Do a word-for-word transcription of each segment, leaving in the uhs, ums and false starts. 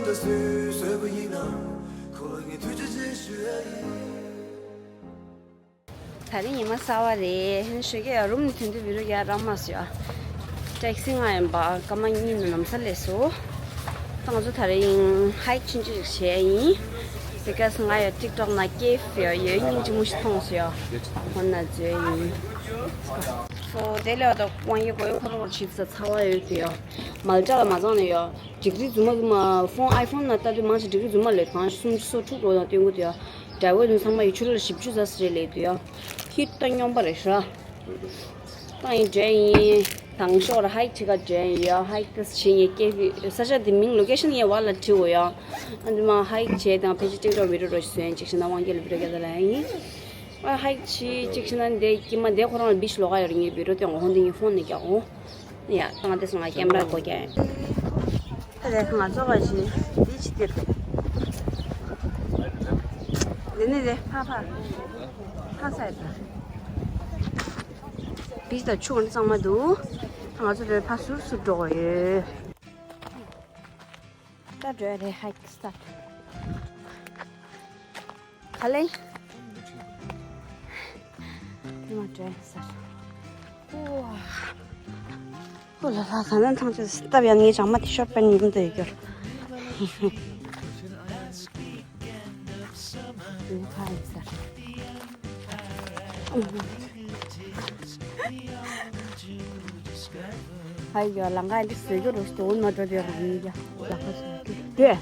ད་རིང་ཉི་མ་གསར་པ་རེད། ཧན་ཞོགས་ཀས་རུམ་ནས་ཐོན་དུས་བི་རོ་རྒྱག་རག་མ་སོང་ཡ། ཊེག་སི་ང་ཡིན་པ་སྐར་མ་གཉིས་ནང་ལམ་སང་སླེབས་སོང་། ད་ང་ཚོ་ད་རིང་ཧའིག་ཆུང་ཆུང་ཞིག་བྱས་ཡིན། དེ་ག་ས་ང་ཡ་ཊིག་ཊོག་ནང་ཀེབ་ཡོད་ཡོད་སྙིང་རྗེ་མོ་ཞིག་མཐོང་སོང་ཡ། ཧོན་ན་འཛུལ་ཡིན། སོ་དེ་ལས་ད་དབང་གིས་གོ་ཡོད་ཁོ་རང་ཆིབས་ས་ཚ་བ་ཡོད་དེ་ཡ། མལ་ཊ་ལ་མ་ཚང་ནས་ཡ། འགྲིག་རིགས་རྫུན་མ་རྫུན་མ་ཕོན་ཨའི་ཕོན་ནང་ལྟ་དུས་མང་ཆེ་འགྲིག་རིགས་རྫུན་མ་ལས་གང་སུམ་ཅུ་སོ་དྲུག་ལོ་དང་སྟོན་གི་འདུག་ཡ། ཌ་རའི་ཝར་དུ་ཚང་མ་ཡི་ཆུ་ལོར་བཞི་བཅུ་ཙམ་རེད་ལས་འདུག་ཡ། ཧི་ཏ་སྨྱོན་པ་རེད་ཤག་ད་ཡིན་འདྲ་ཡིན། དང་ཤོག་ར་ཧའིག་བྱེད་ག་འདྲ་ཡིན་ཡ། ཧའིག་ཏི་བྱེད་ངེས་སྐད་ས་ཆ་དེ་མིང་ལོ་ཀེ་ཤན་ཡ་བ་ལ་བྲིས་འོ་ཡ། ཨ་འདི་མ་ཧའིག་བྱེད་དང་ཕལ་ཆེར་ཊིག་ཊོག་བི་ཌིའོ་རོ་ཞིག་བཟོས་ཡིན་ཅིག་ཤི་ན་དབང་རྒྱལ་བི་ཌིའོ་རྒྱ་ད་ལ་ཡིན། ཨ་ཧའིག་བྱེད་ཅིག་ཤི་ན་འདི་ཀྱི་མ་འདི་ཁོ་རང་ལ་བི་ཆི་ལོག་ག་ཡོད་རེད། ངའི་བི་ཌིའོ་སྟོན་འོ་ཧོན་འདི་ངའི་ཕོན་ནས་རྒྱག་འོ། ཡ། ད་ང་དེ་སོང་ང་ཀེམ་ར་སྒོ་རྒྱག་ཡིན། ད་དེ་ང་ཚོ་ག་ཞིག་འདི་ཅི་སྟེར་ཏེ། འདི་ནི་རེད། ཕ་ཕ། ཕ་ས་ཡ་ད། བིཆ་དང་ཆུ་ག་ནི་གཙང་མ་འདུག་ད་ང་ཚོ་དེ་ཕ་ཟུར་ཟུར་འགྲོ་གི་ཡོད། ད་འགྲོ་ཡ་རེད། ཧའིག་སི་ཊར་ཊི། ག་ལེ། དེ་མ་འགྲོ་ཡ་ས། ཨོ། ཨོ་ལ་ལ། ག་ནས་ཐང་ཆད་སྟབས་ཡག་ངའི་བྱང་མ་དེ་ཤོར་པན་ཡིན་དུ་ཡོད་རྒྱུར། ཡིན་ཁ་ཡིན་ས། ཧའི་ཡ། ལང་ཀ་འདི་བཟོས་རྒྱུ་རུ་ཞིག་འོན་མ་འགྲོ་དེ་རང་ཡིན་ཀྱང་ལག་པ་བཟོས་ཀྱི་དེ།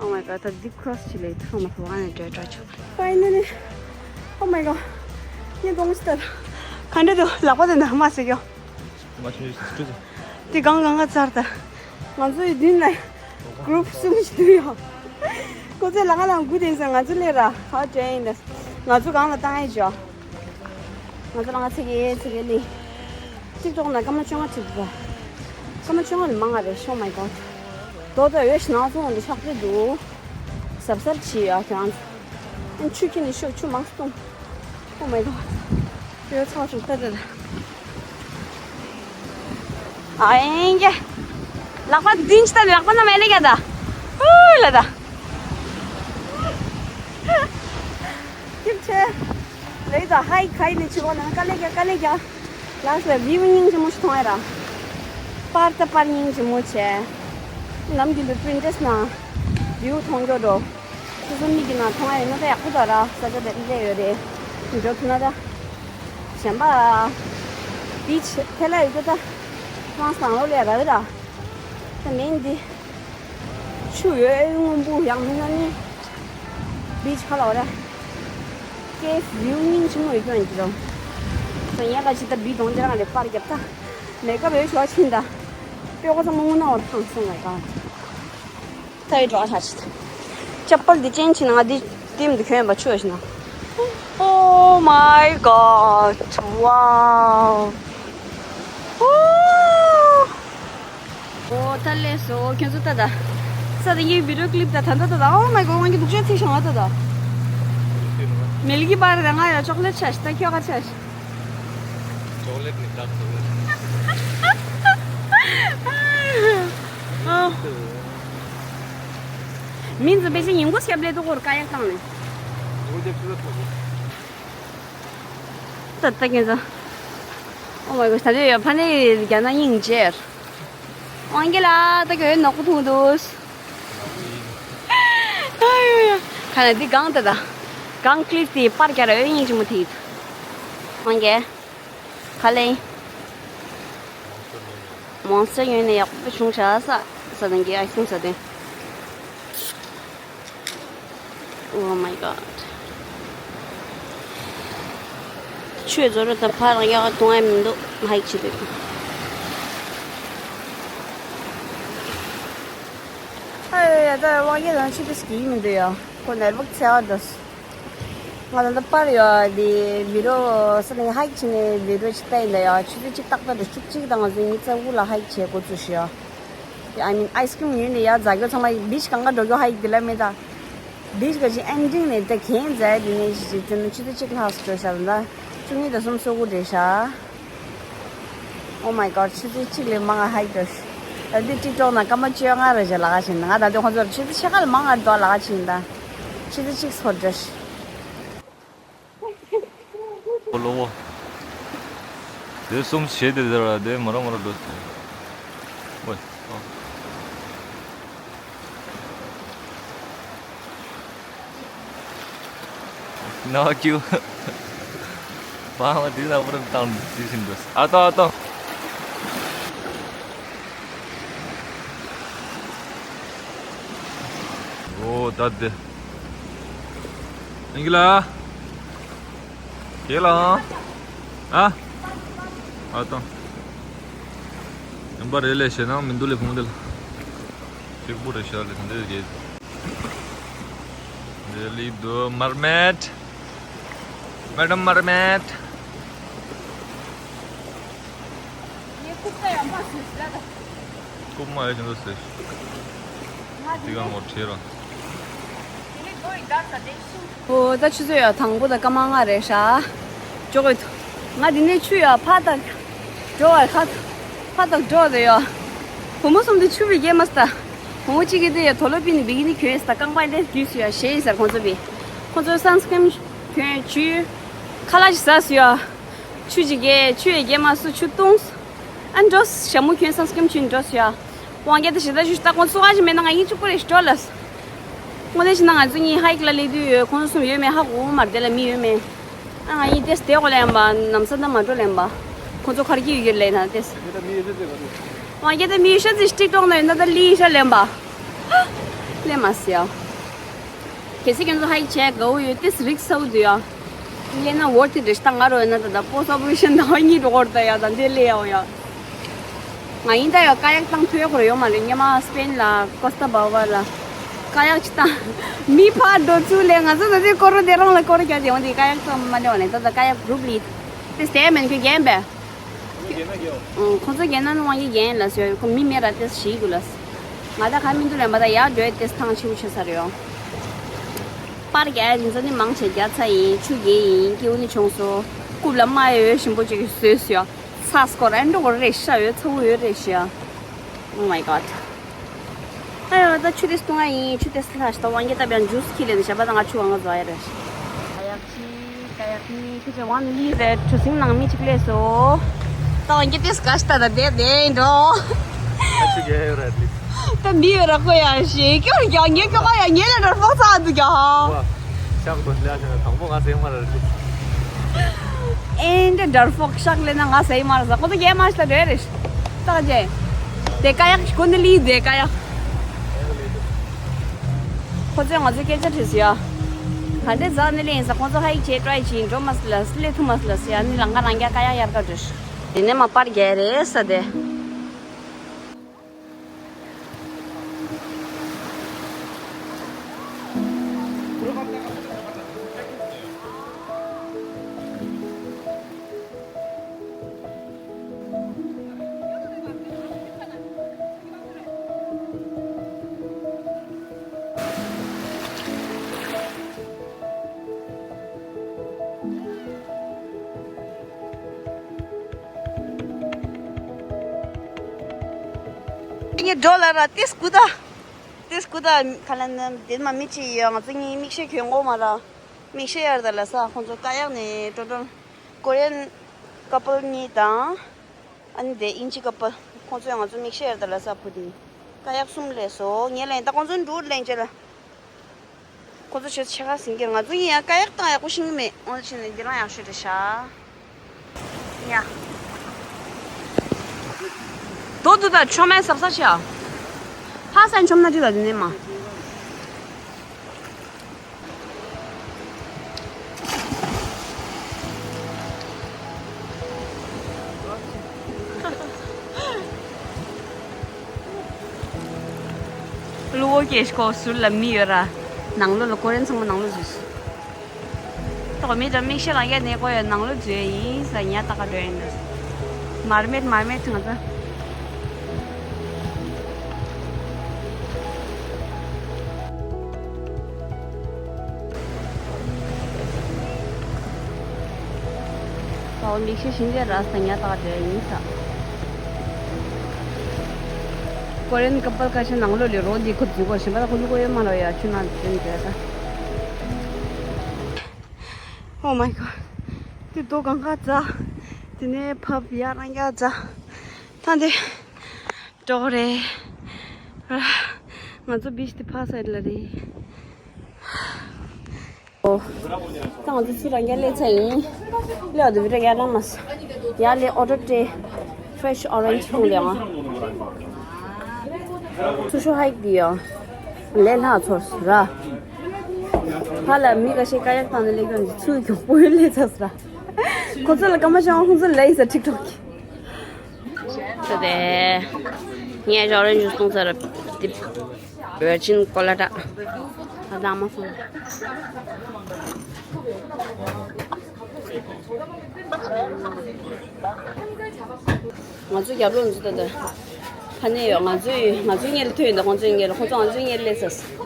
Oh my god, ད་འདི་ཁྲོ་སི་ལས་ཐོག་མ་ཐོག་ཨ་ནི་འདྲ་འདྲ་ཆགས། Finally. Oh my god. ཡིན་གཏོང་སི་ད། ག་འདྲ་འདུག་ལག་པ་དེ་འདྲ་མ་ཟེར་གྱོ། དེ་གང་གང་ག་ཚར་ད། ང་ཚོ་ཡི་མདུན་ལ་གུ་རུབ་གསུམ་ཞིག་འདུག་ཡོ། ཁོ་ཚོས་ལ་ང་ལ་དགུ་དེང་སང་ང་ཚོ་སླེབས་ར་ཧ་དྲན་ཡིན་ད། ང་ཚོ་གང་ལ་བཏང་ཡས་ཅོ། ང་ཚོ་ལ་ང་ཚེ་གེ་ཚེ་གེ་ལི། ཊིག་ཊོག་ནང་སྐར་མ་བཅོ་ལྔ་ཁྲིད་པ། སྐར་མ་བཅོ་ལྔ་ལས་མང་ང་རེད། ཤོ་མའི་གོ་ཌ། དོ་དོ་ཡོད་ཤི་ནང་ཚོ་འོང་དུ་ཆགས་ཀྱི་འདུག་གཟབ་གཟབ་བྱེད་ཡ་ཁྱོད་རང་ཚོ། ཨ་ཆུ་ཁྱི་ནི་ཤོ་ཆུ་མང་སྟོང་། Oh my god. ཡོད་ཚང་ཞིག་ལྟ་དེ། ཨ་ཡིན་གྱི། ལག་པ་འདིན་ཅི་ལྟ་ལག་པ་ན་མེ་ལེ་ག་ད། ཧུ་ལ་ད། ཁྱིམ་ཆེ། ལེ་ད་ཧའི་ཁའི་ནི་ཆི་གོ་ན་ཀ་ལེ་ག་ཀ་ལེ་ག་ལགས་སོ་བིའུ་སྙིང་རྗེ་མོ་ཞིག་མཐོང་ཡ་ར། པར་ད་པར་སྙིང་རྗེ་མོ་བྱས། ནམ་རྒྱུན་དུ་པི་རིན་ཊི་རེ་སི་ན་བིའུ་མཐོང་རྒྱུ་འགྲོ། སོ་སོ་མིག་གི་ནང་མཐོང་ཡ་ཡིན་ན་ད་ཡག་པོ་འདུག་ར། ས་ཆ་དེ་སླེབས་ཡོད་རེད། འགྲོ་ཐུབ་ན་ད། གཞན་པ། བིཆ་ཐལ་ལ་ཡོད་ད། ཧྥ་རན་སི་ནང་ལོགས་ལ་ར་བི་ར། ད་མིན་འདི། ཆུ་ཡོད་སྔོན་པོ་ཡང་མིན་ན་ནི། བིཆ་ཁ་ལ་འོ་ར། ཀེ་བིའུ་སྙིང་རྗེ་མོ་ཡོད་ཀྱང་ཡིན་གྱི་རོ། ད་ངས་ལ་ཅི་ད་བི་གདོང་དེ་རང་ལས་པར་རྒྱབ་ད། མེ་ཀབ་ཡོད་ཞོག་ཕྱིན་ད། ཀྱོག་གོ་ཚང་མ་སྔོན་ན་འོ་ཐང་སོང་ངས་གང་། ད་ཡི་འགྲོ་ཨ་ཤ་ཤི། ཅ་པལ་འདི་ཅན་ཕྱིན་ང་འདི་ལྟེམ་འདི་གྱོན་པ་ཆུ་ཨ་ཤི་ན། Oh my god. Wow. ཨོ་ད་ལས་སོ་ཁྱོད་ཚོ་ད་ད། ས་དེ་ངའི་བི་ཌིའོ་ཀི་ལིབ་ད་ད་ད་ད་ད། Oh my god. ང་གི་སྡུག་ཅག་ཚིག་བྱུང་ང་ད་ད། མིལ་ཀི་བར་ད་ང་ཡ་ཅོག་ལེ་ཊི་ཆ་ཤི་ད་ཁྱོད་ག་ཆ་ཤི། ཅོག་ལེ་ཊི་ནི་ཌག་ཅོག་ལེ་ཊི། ཨ། མིན་ཙི་པེ་ཤི་ཉིན་གུང་སྐྱབས་ལས་དུ་གོར་ཀ་ཡག་བཏང་ནས། ཉིན་གུང་སྐྱབས་ཆུ་ཚོད་ཐོག་ཏུ། ད་ལྟ་ཁྱེད་ཚོ། Oh my god. ད་དུང་ཡོད་ཕ་ནས་རྒྱ་ནག་སྙིང་རྗེ། དབང་རྒྱལ་ལགས་ད་གྱོད་ནག་པོ་འཐུང་འདུག་ཨ་ཡོ་ཡོ། ག་ནས་འདི་གང་ད་ད། གང་ཀི་ལིབ་དེ་པར་རྒྱག་ར་ཨོ་སྙིང་རྗེ་མོ་དེ། དབང་རྒྱལ། ག་ལེ། མོན་སི་ཊར་ཡོད་ནས་ཡག་པོ་བྱུང་བྱ་ས། ས་དང་གི་ཨའི་སི་ཀྲིམ་ས་དེ། Oh my god. ཆོས་བཟོ་རུ་ད་ཕར་ཡག་གཏོང་ཡ་མི་འདུག་ཧའིག་བྱེད་དུས། ཨ་ཡ་ཡ་ད་དབང་རྒྱལ་དང་ཆུ་ཚོད་ཀྱི་མི་འདུག་ཡ། ཁོ་ནས་རྦག་ཚེ་བ་འདུག་ང་ད་ལྟ་པར་ཡོད་དེ་བི་ཌིའོ་ས་ནས་ཧའིག་བྱས་ནས་བི་ཌིའོ་ཅིག་ལྟ་ཡིན་ད་ཡ། ཆུ་ཚོད་གཅིག་ཏག་ཏག་ཏུ་བཅུ་གཅིག་དང་ང་ཚོ་ཉི་ཤུ་རྩ་དགུ་ལ་ཧའིག་བྱེད་འགོ་ཚུགས་ཤི་ཡ། I mean, ice cream ཡོད་ནས་ཡ་རྫ་གོ་ཚང་མ་བིཆ་གང་ག་འགྲོ་རྒྱུ་ཧའིག་དེ་ལ་མེད་ད། འདི་ག་ཅིག་ཨེན་ཌིང་ནས་ད་གན་མཛད་དེ་ནས་ཅིག་ཅིག་དེ་ནས་ཆུ་ཚོད་གཅིག་ལྷག་སུ་འགྲོ་ཤག་ད་བཅུ་གཉིས་དང་སུམ་ཅུ་སོ་དགུ་རེད་ཤག Oh my god, ཆུ་ཚོད་གཅིག་ལས་མང་ང་ཧའི་འགྲོ་ཤག་ད་འདི་ཊིག་ཊོག་ནང་སྐར་མ་བཅོ་ལྔ་རེ་ཅིག་ལ་ག་ཕྱིན་ད་ང་ད་དུང་ཁོང་ཚོར་ཆུ་ཚོད་ཕྱེད་ཀ་ལས་མང་ང་འགྲོ་ལ་ག་ཕྱིན་ད་ཆུ་ཚོད་གཅིག་སོ་འགྲོ་ཤག་ལོ་བོ། དེ་གསུམ་བྱས་ཏེ་དེ་ར་དེ་མ་ར་མ་ར་འགྲོ་ཟེར། ཝེ། ཨ། ནོ་ཀྱུ། པང་ལ་དེ་ལ་མ་ར་བཏང་དེ་བཞིན་འགྲོ། ཨ་ཏོ་ཨ་ཏོ། ཨོ་ད་དེ། ཨིང་གི་ལ། ཁྱེད་ལ། ཨ། ཨ་ཏང་། ཡིན་པ་རེད་ལས་ཞེ་ནང་མི་འདུག་ལས་ཕུང་འདི་ལ། གཅིག་པུ་རེད་ཤག་ལས་འདི་རེད། འདི་ལི་དུ་མར་མེད། མེ་ཌམ་མར་མེད། ངས་ཀུག་ད་ཡང་མ་ཟོས་ཟེར་ད། ཀུག་མ་ཡོད་ཀྱང་འདུག་ཟེར། ང་དེ་ག་ངོ་ཁྲེལ་ར། དེ་ནས་རྡོ་ཡི་འདར་ས་དེ་ཤིང་། ཨོ་ད་ཆུ་ཚོད་ཡ་དང་པོ་ད་སྐར་མ་ལྔ་རེད་ཤག་འཇོག་གི་འདུག་ང་དེ་ནས་ཆུ་ཡ་ཕ་ད་འགྲོ་བར་ཁ་ཕ་ད་འགྲོ་བར་ཡ། བུ་མོ་གསུམ་དེ་ཆུ་བི་རྒྱས་མ་སྟ། བུ་མོ་གཅིག་གིས་དེ་ཡ་དོ་ལོ་པི་ནི་བི་གི་ནི་གྱོན་སྟ་རྐང་པ་དེ་དུས་སུ་ཡ་ཞེ་ཡིན་ཟེར་ཁོང་ཚོ་བི། ཁོང་ཚོ་སན་སི་ཀྲིམ་གྱོན་ཆུ། ཁ་ལག་ཅིག་ཟ་སུ་ཡ། ཆུ་ཅིག་རྒྱས་ཆུ་ཡ་རྒྱས་མ་སུ་ཆུ་བཏུང་སུ། ཨ་འགྲོ་སུ་ཞྭ་མོ་གྱོན་སན་སི་ཀྲིམ་གྱོན་འགྲོ་སུ་ཡ། དབང་རྒྱལ་དེ་ཞེ་ད་ཞུ་ད་ཁོང་ཚོ་ཨ་ཅི་མེད་ན་ང་ཡིན་གཅིག་པུ་རེ་ཞིག་འགྲོ་ལ་སུ། དངོས་གནས་བྱས་ན་ང་ཚོ་གཉིས་ཧའི་ཀི་ལ་སླེབས་དུས་ཡོད་ཁོང་ཚོ་གསུམ་ཡོད་མེད་ཧ་གོ་མ་རེད་དེ་ལ་མི་ཡོད་མེད། ཨ་ང་གཉིས་ཏེས་དེ་གོ་ལེན་པ་ནམ་ས་ད་མ་འགྲོ་ལེན་པ། ཁོང་ཚོ་གར་གྱི་ཡོད་ཀྱི་ལེན་ན་ཏེས། དབང་རྒྱལ་དེ་མི་ཡོད་ཤ་ཚིག་ཊིག་ཊོག་ན་ཡོད་ན་ད་ལི་ཤ་ལེན་པ། ལེན་མ་སི་ཡ། གལ་སྲིད་ཁྱོད་ཚོ་ཧའི་ཀི་བྱས་དགའ་བོ་ཡོད་ཏེས་རིགས་ཚ་བོ་འདུག་ཡ། ལེན་ན་ཝོར་ཐི་རེད་ཤ་ད་ང་རོ་ཡོད་ན་ད་ད་པོ་སི་ཨོ་པ་རེ་ཤན་ད་ང་གཉིས་འགྲོ་གོ་ར་ད་ཡ་ད་འདི་ལེ་ཡ་འོ་ཡ། ང་ཡིན་ད་ཡ་ཀ་ཡག་བཏང་ཐུབ་ཡག་ཁོ་ར་ཡོད་མ་རེད། སྔོན་མ་སི་པེན་ལ་ཀོ་སྟ་བྷ་ཝ་ལ་ཀ་ཡག་ཅིག་བཏང་། མི་ཕར་འགྲོ་ཚུར་ལེན། ང་ཚོ་ད་དེ་སྐོར་ར་དེ་རང་ལ་སྐོར་ར་རྒྱག་དེ་འོང་དེ་ཀ་ཡག་བཏང་མ་ལེ་བ་ལེན། ད་ད་ཀ་ཡག་གུ་རུབ་ལི་དེ་སྟེ་མེན་ཁྱོད་རྒན་པས། ཁོང་ཚོ་རྒན་ན་ནི་དབང་གི་རྒན་ལ་སོ་ཁོ་མི་མེད་ར་དེ་ཞིག་གུ་ལ། ང་ད་ག་མི་འདུག་ལེན་པ་ད་ཡག་འགྲོ་དེ་ཐང་ཆེ་བོ་ཆེ་ས་རེད་ཡོང་། པར་རྒྱག་ཡ་དེ་ཚོ་ནི་མང་ཆེ་རྒྱག་ཚར་ཡིན། ཆུ་རྒྱས་ཡིན། སྐྱེ་བོ་ནི་བྱུང་སོ། རྐུབ་ལ་རྨ་ཡོད་ཞིམ་པོ་ཅིག་བཟོས་སོ་ཡ། ཚ་སྐོར་ཨེ་འགྲོ་གོ་རེད་ཤ་ཡོད་ཚ་བོ་ཡོད་རེད་ཤ། Oh my god. ཨ་ཡོ་ད་ཆུ་དེ་སྟོང་ཨ་ཡིན། ཆུ་དེ་སླ་ཤ་ད་དབང་གི་ད་བྱང་ཇུས་ཁྱི་ལེན་ཞབས་པ་ད་ང་ཆུ་ཨང་ག་བཟོ་ཡ་རེད། ཀ་ཡག་ཅི་ཀ་ཡག་ནི་ཁྱི་ཆེ་ཝང་ལི་རེད། གྲུ་གཟིངས་ནང་མི་གཅིག་སླེབས་སོ། ད་དབང་གི་དེ་སྐ་ཤ་ད་ད་དེ་དེ་འགྲོ། ཨ་ཆུ་རྒྱ་ཡོད་རེད་ལི། ད་མི་ཡོད་ར་ཁོ་ཡ་ཞེ་ཀྱོར་རྒྱ་ངའི་ཀྱོ་ཀ་ཡ་ངའི་ལ་འདྲ་ཕོག་ཚ་འདུག་ཀྱ་ཧ། ཤག་ཏུ་ལ་ཞེ་ན་དང་པོ་ང་སེམས་མ་རེད་ལི། ཨེ་འདྲ་འདྲར་ཕོག་ཤག་ལེ་ན་ང་སེམས་མ་རེད་ས་ཁོ་ཚོ་རྒྱ་མ་ཤ་ལ་འདྲ་རེད། ཏག་ཅེ། དེ་ཀ་ཡག་ཁོ་ནི་ལི་དེ་ཀ་ཡག་ཁོ་ཚོས་ང་ཚོའི་སྐད་ཆ་དྲིས་སོ་ཡ། ག་འདྲས་ཟ་ནི་ལེན་ས་ཁོ་ཚོ་ཧའི་ཆེ་ཀྲའི་ཆེ་འགྲོ་མ་སི་ལ་སི་ལེ་ཐུ་མ་སི་ལ་སི་ཡ་ནི་ལང་ཀ་རང་རྒྱ་ཀ་ཡག་ཡར་ཀ་བྲིས། དེ་ནས་མ་པར་རྒྱ་རེད་ས་དེ། ངས་འགྲོ་ལ་ར་ཏེ་སྐུ་ད། ཏེ་སྐུ་ད་ཁ་ལ་ན་དེ་མ་མི་ཅི་ཡོད། ང་ཚོ་གཉིས་མིག་ཤེལ་གྱོན་གོ་མ་ར། མིག་ཤེལ་ཡར་ད་ལ་ས་ཁོང་ཚོ་ཀ་ཡག་ནས་ཀྲོ་ཀྲོ་ཀོ་རི་ཡན་ཀ་པལ་གཉིས་དང་། ཨ་ནི་དེ་ཨིན་ཇི་ཀ་པལ་ཁོང་ཚོས་ང་ཚོ་མིག་ཤེལ་ཡར་ད་ལ་ས་ཕུ་དེ་ཀ་ཡག་གསུམ་ལས་སོ་ངས་ལན་ད་ཁོང་ཚོ་འགྲུར་ལན་བྱེད་ལ། ཁོ་ཚོ་ཆེ་ཆེ་ཁ་ཟིན་གྱི་ང་ཚོ་ཡིན་ཡང་ཀ་ཡག་བཏང་ཡག་པོ་ཤེས་ཀྱི་མེད། འོན་ཕྱིན་ནས་འདི་རང་ཡག་ཤོས་རེད་ཤག་ཡ། དོ་དུ་ད་ཆོ་མེད་ཟབ་ས་ཆེ་ཨ། ཧ་སན་ཆོམ་ན་ཅི་ད་དི་ནས་མ། གླུ་བོ་སྐད་ཤོག་ཟུར་ལ་མི་ཡོད་ར། ནང་ལོགས་ལ་ཀོ་རེན་ཚང་མ་ནང་ལོགས་འཛུལ་སོང་། ཐོག་མི་འདྲ་མིག་ཤེལ་ལ་ཡ་ནས་ཀོ་ཡ་ནང་ལོགས་འཛུལ་ཡིན་ས་ཉ་ཏག་ཀ་འགྲོ་ཡིན་འདུག་མར་མེད་མར་མེད་ང་ཚོ། ཨོ་མིག་ཤེལ་ཤིང་རྟའི་ར་ས་ཉ་ཏག་འདྲ་ཡིན་ས། ཀོ་རེན་ཀ་པལ་ཁ་ཤས་ནང་ལོགས་ལ་རོ་འདི་ཁོ་འཛུལ་གོ་ཞིམ་པ་ད་ཁོ་ལུ་གོ་ཡོད་མ་ལོ་ཡ་ཆུ་ནང་འཛུལ་འདྲ་ད། Oh my god. དེ་རྡོ་གང་ག་ཙ། དེ་ནས་ཕབ་ཡ་རང་ཡ་ཙ། ཐང་དེ། གྲོགས་རེད། ང་ཚོ་བིཆ་དེ་ཕ་སའིཌ་ལ་རེད། ཨོ། ད་ང་ཚོ་ཚུར་རང་རྒྱ་སླེབས་ཚར་ཡིན། སླེབས་དུས་བི་ར་ཡ་རང་མ་ས། ཡ་ལེ་ཨོ་ཏོ་ཏེ། ཕྲེ་ཤི་ཨོ་རེན་ཇི་ཁོང་ལེ་ང་། ཚུར་ཤོག་ཧའིཀ་དེ་ཡ། ལས་སླ་ཚོར་སོང་ར། ཕ་ལ་མི་ཁ་ཤས་ཀ་ཡག་བཏང་ནས་སླེབས་ཀྱང་ཚུར་མགྱོགས་པོ་ཡོད་སླེབས་ཚར་སོང་ར། ཁོ་ཚོ་ལ་སྐར་མ་ཤང་ཁོང་ཚོ་ལ་ཡིན་ས་ཊིག་ཊོག་གི། ད་དེ། ངས་ཞའོ་རེན་ཇུས་བཏུང་ཚར་ར། དེ། བེར་ཆིན་ཀོ་ལ་ཊ། ད་ལྟ་མ་སོང་། ང་ཚོ་རྒྱབ་ལོགས་ཚོ་ད་ལྟ། ཕ་ནས་ཡོད་ང་ཚོའི་ང་ཚོའི་སྔོན་ལ་ཐོན་ཡོད་འདུག་ཁོང་ཚོའི་སྔོན་ལ་ཁོང་ཚོ་ང་ཚོའི་སྔོན་ལ་སླེབས་ཚར།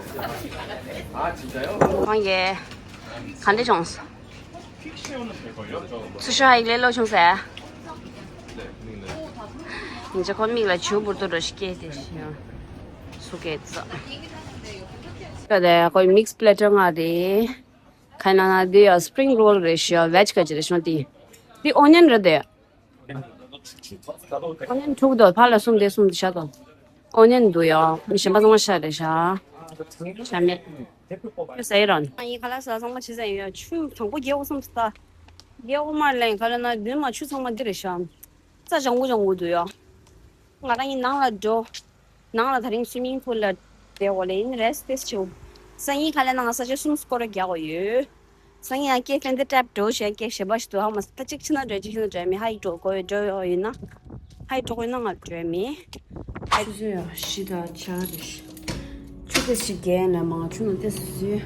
ཁོང་གིས་ག་འདྲ་བྱུང་སོང་། ཚུར་ཤོག་ཧའིཀ་ལས་སླ་བྱུང་ཟེར། ཡིན་ཅེ་ཁོ་མིག་ལ་བྱུ་འབུར་དུ་འགྲོ་ཞིག་སྐྱེས་ཏེ་ཤི་ཡང་སུ་སྐད་ཙ། ད་དེ་ཁོའི་མིག་སི་པི་ལེ་ཊར་ལྔ་རེད། ཁ་ན་ན་དེ་ཡང་སི་པི་རིང་རོལ་རེད་ཤི་ཡང་ཝེཇ་ག་ཅི་རེད་ཤོང་དེ། དེ་ཨོ་ཉན་རེད་དེ། ཨོ་ཉན་དྲུག་དོ་ཕར་ལ་གསུམ་དེ་གསུམ་དེ་ཤ་དོ། ཨོ་ཉན་འདུག་ཡ། མི་གཞན་པ་ཚང་མ་ཤ་རེད་ཤ། ཤ་མེད། ཁྱོད་ཟ་ཡི་རང་། ཨ་ཡིན་ཁ་ལག་ཟ་ཚང་མ་ཕྱི་ཟ་ཡིན་ཡ། ཆུ་དྲང་པོ་རྒྱལ་བོ་བསམ་སྟ། རྒྱལ་བོ་མར་ལེན་ཁ་ལ་ན་མདུན་མ་ཆུ་ཚང་མ་འདི་རེད་ཤ། རྩྭ་ལྗང་གུ་ལྗང་གུ་འདུག་ཡ། ང་རང་གཉིས་ནང་ལ་འགྲོ། ནང་ལ་དེ་རིང་སུའི་མིང་པུལ་ལ་བསྡད་འོ་ལེ་ཡིན་རེ་སི་ཊི་ཏེས་བྱེད། སང་ཉིན་ཁ་ལ་ནང་ས་ཆ་གསུམ་སྐོར་རྒྱག་འོ་ཡོད། སང་ཉིན་ཡང་སྐད་ལན་དེ་ཊེབ་འགྲོ་བྱས་སྐད་ཞེ་པ་ཞིག་འདུག་ཧ་མ་སི་ད་གཅིག་ཕྱི་ན་འགྲོ་གཅིག་ཕྱི་ན་འགྲོ་མི་ཧ་ཡིག་འགྲོ་དགོས་འགྲོ་ཡོད་ཡིན་ན། ཧ་ཡིག་འགྲོ་དགོས་ན་ང་འགྲོ་མི། ཆུ་ཚོད་ཡང་བཞི་དང་ཆ་རེ་ཆུ་ཏེས་ཞིག་རྒྱལ་ནས་མང་ཆུ་ནང་ཏེས་སུ་ཡོད།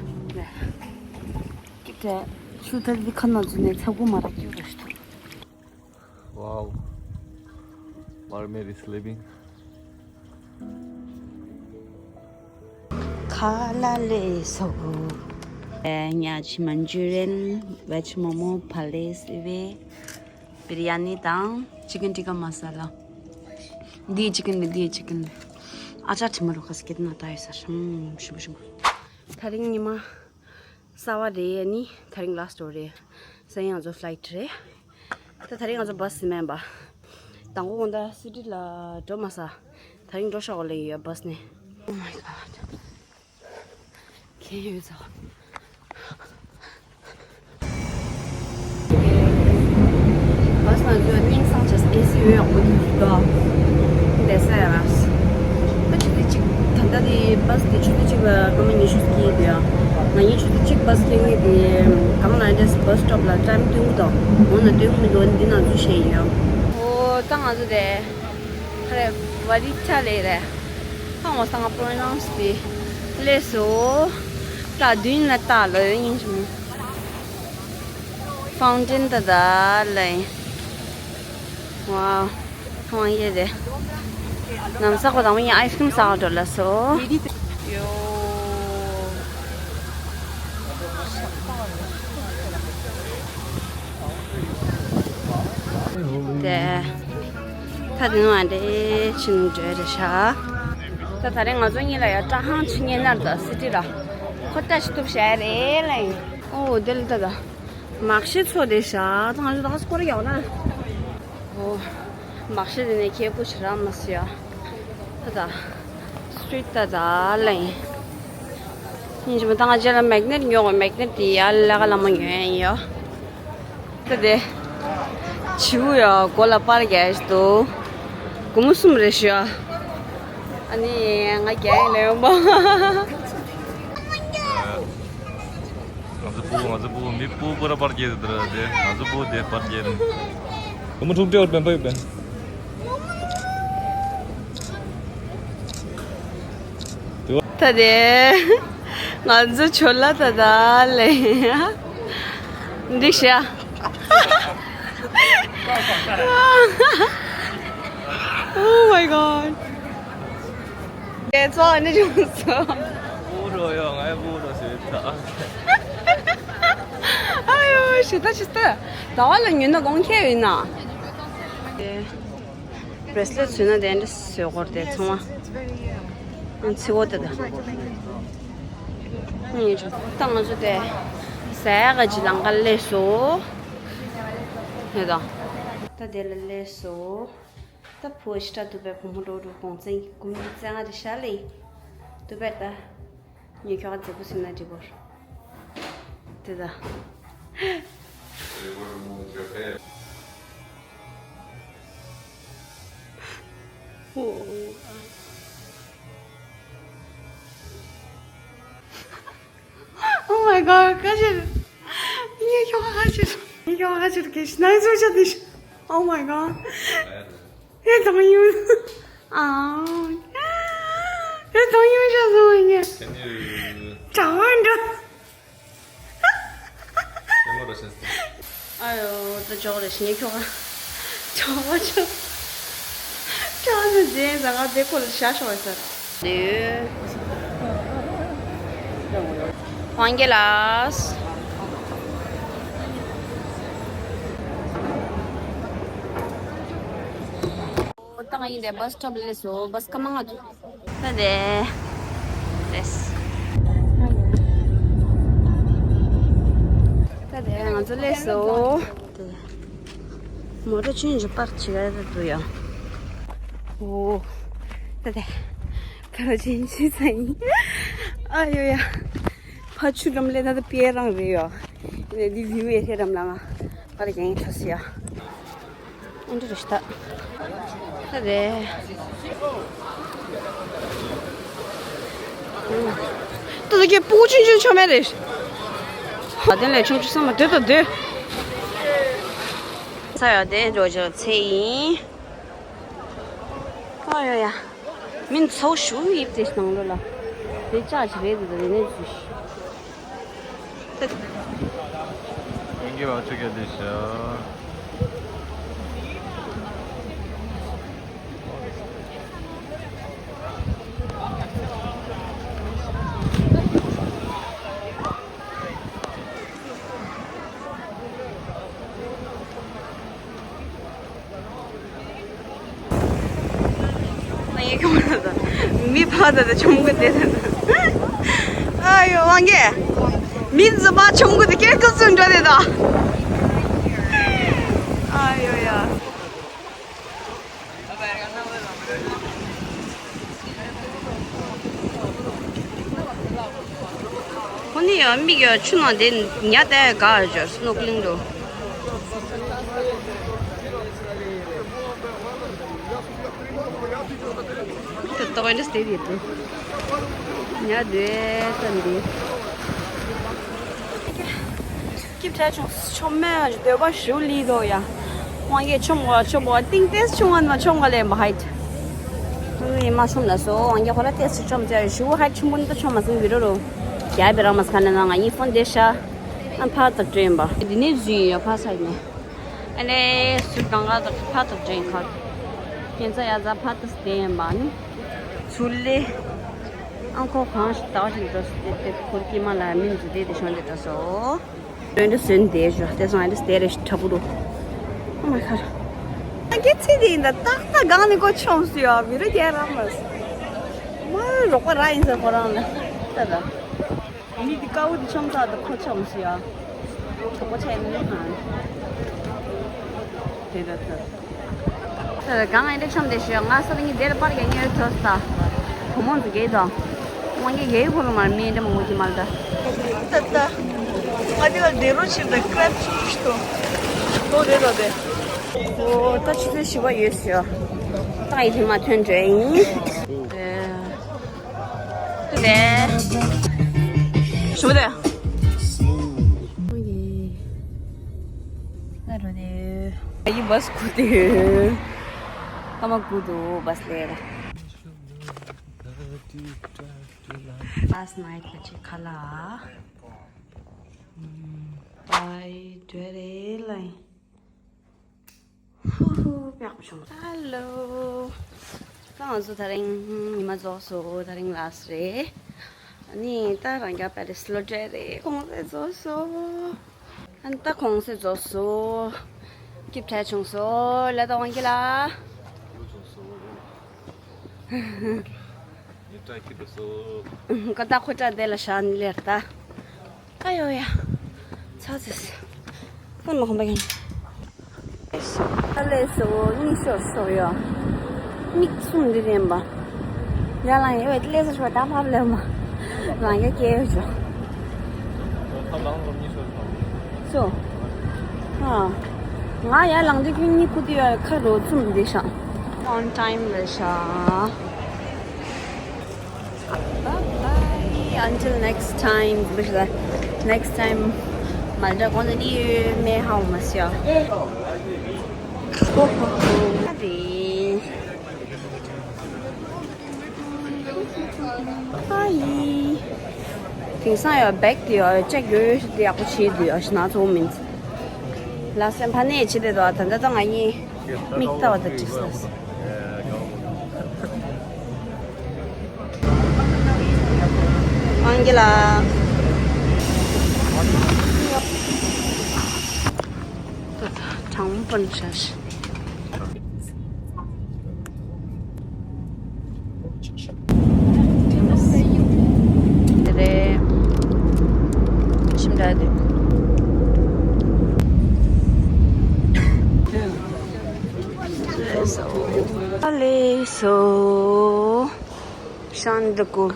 ཀི་ཏྲེ་ཆུ་ཏེས་འདི་ཁ་ནང་འཛུལ་ནས་ཚ་གུ་མ་ར་སྐྱུར་རེ་ཞིག་འདུག Wow. Mermaid is sleeping. ཁ་ལ་ལེ་སོ། ཉ་ཆི་མན་ཇུ་རིན། ཝེཇ་མོ་མོ། ཕ་ལེ་སི་ཝེ། བི་རི་ཡ་ནི་དང་ཅི་ཀན་ཊི་ཀ་མ་ས་ལ། འདི་ཅི་ཀན་ལེ་འདི་ཅི་ཀན་ལེ། ཨ་ཅག་ཁྲི་མ་རུ་ཁ་སི་ཀེ་ཏི་ན་ད་ཡོད་ས་ཧྲམ་ཧྲུམ་ཧྲུམ། ད་རིང་ཉི་མ། གསར་བ་རེད་ནི་ད་རིང་ལ་སི་ཊི་རེད། སང་ཉིན་ང་ཚོ་ཕི་ལའི་ཊི་རེད། ད་ད་རིང་ང་ཚོ་བྷ་སི་ཟིན་མེད་པ། དང་པོ་དགོང་དག་སི་ཊི་ལ་འགྲོ་མ་ས། ད་རིང་འགྲོ་ཤོག་ལེ་ཡོད་བྷ་སི་ནས། Oh my god. ཁྱེད་ཡོད་ཚོ། བྷ་སི་ང་ཚོས་སྙིང་སང་བྱས་ཨེ་སི་ཡོད་ཡག་པོ་འདུག་ག་ལས་ས་ཡ་ར། ད་ཆུ་ཚོད་གཅིག་ད་ལྟ་དེ་བྷ་སི་དེ་ཆུ་ཚོད་གཅིག་ལ་སྐར་མ་ཉི་ཤུ་སྐྱེལ་འདུག་ཡ། ང་གཉིས་ཆུ་ཚོད་གཅིག་བྷ་སི་སྐྱེལ་ངེས་དེ། གང་ལ་འདྲེས་བྷ་སི་སི་ཊོབ་ལ་ཊེམ་སྟོན་གི་འདུག་འོ་ན་སྟོན་གི་མི་འདུག་འདི་ན་ཚུར་བཤད་ཡིན་ཡ། ཨོ་ད་ང་ཚོ་དེ། ཁ་རེ་ཝ་རི་ཆ་ལེ་རེད། ཧ་ངོ་སང་པོ་རོ་ནོན་སི་དེ། ལས་སོ། ད་དུན་ལ་ད་ལོ་ཡིན་ཞིང་། ཕའུན་ཊེན་ད་ད་ལེ། ཝའོ། ཧང་ཡེ་རེད། ནམ་ས་གོ་དང་མི་ཨའི་སི་ཀྲིམ་ཟ་ག་འགྲོ་ལ་སོ། ཡོ། དེ། ད་དེ་ནང་འདྲེ་ཕྱིན་འགྲོ་རེད་ཤག་ད་ད་རེས་ང་ཚོ་གཉིས་ལ་ཡ་བཀྲ་ཧང་ཆི་ཉེ་ནར་ད་སི་ཊི་ར། ཁོ་བཀྲ་ཤི་ཐུབ་ཤག་རེད་ལེ། ཨོ་དེ་ལ་ད་ད། མག་ཤི་ཚོ་དེ་ཤག་ད་ང་ཚོ་ད་ག་སྐོར་ཡག་ན། ཨོ། མག་ཤི་དེ་ནས་ཁྱེད་སྐུ་ཞི་ར་མ་སི་ཡ། ད་ད། སི་ཊི་རིཊ་ད་ད་ལེ། ཡིན་གཅིག་མ་ད་ང་རྗེས་ལ་མེག་ནེཊ་ཉོ་དགོས། མེག་ནེཊ་དེ་ཡར་ལ་ཀ་ལ་མ་ཉོ་ཡ་ཡིན་ཡོ། ད་དེ། བྱིའུ་ཡ་མགོ་ལ་པར་རྒྱག་ཡ་ཞིག་འདུག་སྒོར་མོ་གསུམ་རེད་ཤག་ཨ་ནི་ང་རྒྱག་ཡ་ལས་ཡོང་པ། ང་ཚོ་སྤུ་གུ་ང་ཚོ་སྤུ་གུ་མི་སྤུ་གུ་ར་པར་རྒྱག་དེ་ར་དེ་ང་ཚོ་སྤུ་གུ་དེ་པར་རྒྱག་རེད། སྒོར་མོ་དྲུག་སྤྲད་པ་བེམ་པ་ཡོད་པས། ད་དེ། ང་ཚོ་ཆོ་ལ་ད་ད་ལེ། འགྲིག་ཤག Oh my god. དེ་ཚོ་ཨ་ནི་བྱུང་སོང་། སྤུ་གུ་ཡོད་ང་ཡ་སྤུ་གུ་ཟེར་ད། ཨོ་ཞེ་ད་ཞེ་ད། ཟླ་བ་ལ་ཉོས་ན་དགོངས་འཁྱེར་ཡོད་ན། བྷེ་སི་ལེཊ་བཟོས་ན་དེ་འདྲ་བཟོས་སྐོར་དེ་ཚང་མ། ཚིག་འོ་དེ་ད། ངས་ད་ང་ཚོ་དེ་ཟ་ཡག་གི་ལམ་ཁ་སླེབས་སོང་། ཧེ་ད། ད་དེ་ལ་སླེབས་སོང་། ད་ཕོ་ཤི་ཏྲ་དུ་བེ་ཕོ་མོ་འགྲོ་འགྲོ་གོང་ཚེ་ཀུམ་ཙེ་ང་དེ་ཤ་ལེ། དུ་བེ་ད། ཉེ་ཁྱོ་ག་མཛེས་པོ་སེམས་ན་འགྲིག་པོ། དེ་ད། Oh my god, ཁ་ཆེ། ཉེ་ཁྱོ་ག་ཁ་ཆེ། ཉེ་ཁྱོ་ག་ཁ་ཆེ་གེ་ཤི་ནའི་ཟུ་ཆ་དེ་ཤི། Oh my god. ཨེ་ཐང་ཡུ། ཨ། ཨེ་ཐང་ཡུ་ཆ་སོང་ངེ། གྲང་བ་འདྲ། ཨ་ཡོ། ད་ཇོག་རེ་ཞིག་ཁྱོ་ག་ཇོག་པ་ཆོ། ཁྱོ་ག་ནི་ཇེན་ཟ་ག་དེ་ཁོ་ལ་ཤ་ཤོག་ཡ་ས། དབང་རྒྱལ་ལགས། ད་ང་ཡིན་དེ་བྷ་སི་སི་ཊོབ་ལ་སླེབས་སོང་། བྷ་སི་སྐར་མ་ལྔ་འདུག་ད་དེ། ལེས། ད་དེ་ང་ཚོ་སླེབས་སོང་། མོ་ཊ་ཆུང་ཆུང་པར་ཅིག་ག་རེ་འདུག་ཡ། འོ། ད་དེ། ད་ར་ཅིན་ཅི་ཚ་ཡིན། ཨ་ཡོ་ཡ། ཕ་ཆུ་འགྲམ་ལས་ད་ད་པེ་རང་རེད་ཡ། ཡིན་ནའི་འདི་བིའུ་ཡེ་ཧེ་འགྲམ་ལ་ང་། ཨ་ར་ཡང་ཡིན་ཐོས་ཡ། ཨ་འདྲ་རེ་ཞིག་ད། ད་རེད། ད་ད་ཀྱེ་སྤུ་གུ་ཆུང་ཆུང་ཆོ་མེད་རེད། ཨ་དེ་ལས་ཆུང་ཆུང་སོང་མ་སྡོད་དང་སྡོད། ས་ཡ་དེ་འགྲོ་ཆོག་ཚེ་ཡིན། ཨ་ཡོ་ཡ། མིན་ཚོགས་ཞུ་ཡིབ་དེ་ནང་ལོ་ལ། དེ་ཅག་ཅི་རེད་དེ་དེ་ནས་ཚུ་ཤི། ཡིན་གྱི་བ་ཆུ་ག་དེ་ཤ། ང་ཡི་གོང་ལ་ད་མི་ཕ་ད་ད་ཆུང་གུ་དེ་ད་ཨ་ཡོ་དབང་གེ། མི་ཛི་པ་ཆུང་གུ་དེ་སྐྱེ་སྐབས་སུ་འགྲོ་དེ་ད། ཨ་ཡོ་ཡ། ཁོ་ནི་ཡང་མིག་ཡང་ཆུ་ནང་དེ་ཉ་དེ་ག་ཅོ་སི་ནོ་ཀི་ལིང་འགྲོ། ཏག་ཏག་འདྲ་སྟེ་དེ་དེ། ཉ་དེ་ཙམ་དེ། སྐྱིབས་ཁྲ་ཆུང་ཆོམ་མེ་འདོད་པ་ཞུ་ལི་དོ་ཡ། ཁོང་གིས་ཆོམ་གོ་ཆོམ་གོ་ཏིང་ཏེས་ཆུང་བ་ན་ཆོམ་གོ་ལེན་པ་ཧའིཊ། ཨུ་ཡི་མ་ཆོམ་ན་སོ་ཁོང་གིས་ཁོ་ར་ཏེས་ཆོམ་ཅ་ཞུ་ཧའིཊ་ཆུང་བུ་ནི་ད་ཆོམ་མ་སོང་བི་རོ་རོ། རྒྱ་བི་ར་མ་སྐ་ན་ན་ང་ཡི་ཕོན་དེ་ཤ། ཨ་ཕ་ཏག་ཏྲེན་པ། འདི་ནས་ཟིན་ཡོད་ཕ་ས་ནས། ཨ་ནེ་སུ་གང་ག་ཏག་ཕ་ཏག་ཏྲེན་ཁ། ཁྱེད་ཚ་ཡ་ཛ་ཕ་ཏག་སྟེན་པ་ནི། ཚུལ་ལེ། ཨང་ཁོ་གང་ཞིག་ཏག་ཞིག་འགྲོ་སྟེ་ཏེ་ཁོར་ཀྱི་མ་ལ་མིན་ཟི་ཏེ་ཏེ་ཤོན་ཏེ་འགྲོ་སོ། རོན་ཏེ་སོན་ཏེ་ཞོ་ཏེ་སོང་ཨ་ཏེ་སྟེ་རེ་ཞིག་ཁྲ་པོ་རུ། ཨོ་མའི་གོཌ། ཨ་ཀེ་ཚེ་འདི་ཡིན་ད་ཏག་ཏག་གང་ནས་ཁོ་ཆོམ་སུ་ཡོད་བི་རུ་རྒྱལ་རང་མ་སུ། མ་རོགས་པ་ར་ཡིན་ས་ཁོ་རང་ལ། ད་ད། མི་འདི་དཀའ་བོ་འདི་ཆོམ་ཚར་དུ་ཁོ་ཆོམ་སུ་ཡོད། གྲོགས་པོ་ཆ་ཡིན་ནི་ཧང་། དེ་ད་ད། ད་གང་ཨེ་འདྲ་ཆོམ་དེ་ཤོད་ང་སར་ངི་དེར་པར་གྱི་ངའི་ཐོས་ད། བུ་མོ་འཛི་གེ་དང་། ང་གི་གེ་ཁོ་རུ་མར་མི་འདྲ་མང་གི་མར་ད། ད་ད། ང་དེ་ལ་དེ་རུ་ཕྱིར་ད་ཀྲེབ་ཆུ་ཆུ་དོ། ཁོ་དེ་ད་དེ། ཨོ་ད་ཆུ་ཚོད་བཞི་པ་ཡོད་ཤོད། ད་ཡི་དེ་མ་ཐོན་འདྲ་ཡིན། དེ། ཞུ་དེ། ཨ་རོ་དེ། ཨ་ཡི་བྷ་སི་ཁུ་དེ། ཨ་མ་ཁུ་དུ་བྷ་སི་ལེ་ར། ལཱ་སི་ཊི་ནའིཊ་ལ་ཅིག་ཁ་ལག་ཨ། ཨ་ཡི་འདྲ་རེད་ལ་ཡིན། ཧུ་ཧུ། པགས་པ་བྱུང་། ཧ་ལོ། ད་ང་ཚོ་དེ་རིང་ཉི་མ་རྫོགས་སོང་། དེ་རིང་ལཱ་སི་ཊི་རེད། ཨ་ནི་ད་རང་རྒྱལ་པེ་ལེ་སི་ལོ་ཊ་རེད། གུང་སེང་རྫོགས་སོང་། ཨན་ད་གོང་སེ་རྫོགས་སོ། སྐྱིད་ཕྲ་བྱུང་སོ་ལ་ད་དབང་གི་ལ། ཡི་ཏྲ་ཁྱི་དུ་སོ། ཀ་ད་ཁོ་ཏྲ་དེ་ལ་ཤ་ནི་ལེར་ད། ཨ་ཡོ་ཡ། ཚ་ཚེ་སི། ཀུན་མ་ཁོམ་པ་ཡང་། ཨ་ལེ་སོ་གཉིད་ཤོར་སོ་ཡོ། མིག་གསུམ་འདི་རེམ་པ། ཡ་ལང་ཡོད་ལེ་སོ་ཤོ་ད་ཕབ་ལེ་མ། ལང་ཡ་སྐྱེ་ཡོད་ཅོ། སོ། ཨ། ང་ཡ་ལང་དུས་ཁྱོད་གཉིད་ཁུག་དུས་ཡ་ཁ་རོ་གསུམ་འདི་ཤ། On time ལེ་ཤ། Bye bye. Until next time. Next time. མ་འདྲ་གོང་ནས་ནི་མེ་ཧའོ་མ་སི་ཡ། ཨ་ཡི། དེང་སང་ཡ་བེག་དེ་ཡ་ཅེག་ཡོད་ཡོད་ཞིག་དེ་ཡག་པོ་བྱེད་དུས་ཡ་ཞིག་ན་ཚོགས་མིན། ལ་སེམས་ཕ་ནས་བྱེད་དེ་དོ་ད་ལྟ་ད་ང་གཉིས། མིག་ལྟ་བ་དང་བྲིས་སོང་། ཨང་གི་ལ། གྲང་མོ་པོ་ནི་ཤ་ཤི། དེ་རེད། ཁྱིམ་འདྲ་འདུག་ཨ་ལེ་སོ། ཤང་འདི་ཀུ།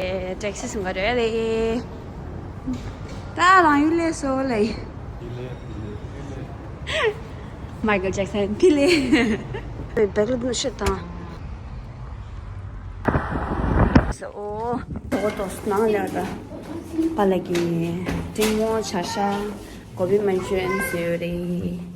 ཨེ། ཊེག་སི་སུང་ག་རེ་ལེ། ད་རང་ཡུལ་ལེ་སོ་ལེ། མའི་ཀལ་ཇེག་སན་ཕི་ལེ། བེག་ལ་ཤི་དང་། སོ། ཏོག་ཏོག་སྣང་ལ་ད། པ་ལ་གི། ཏིང་མོ་ཆ་ཤ། གོ་བི་མན་ཅུ་རི་ཡན་ཟེར་ཡོད་རེད།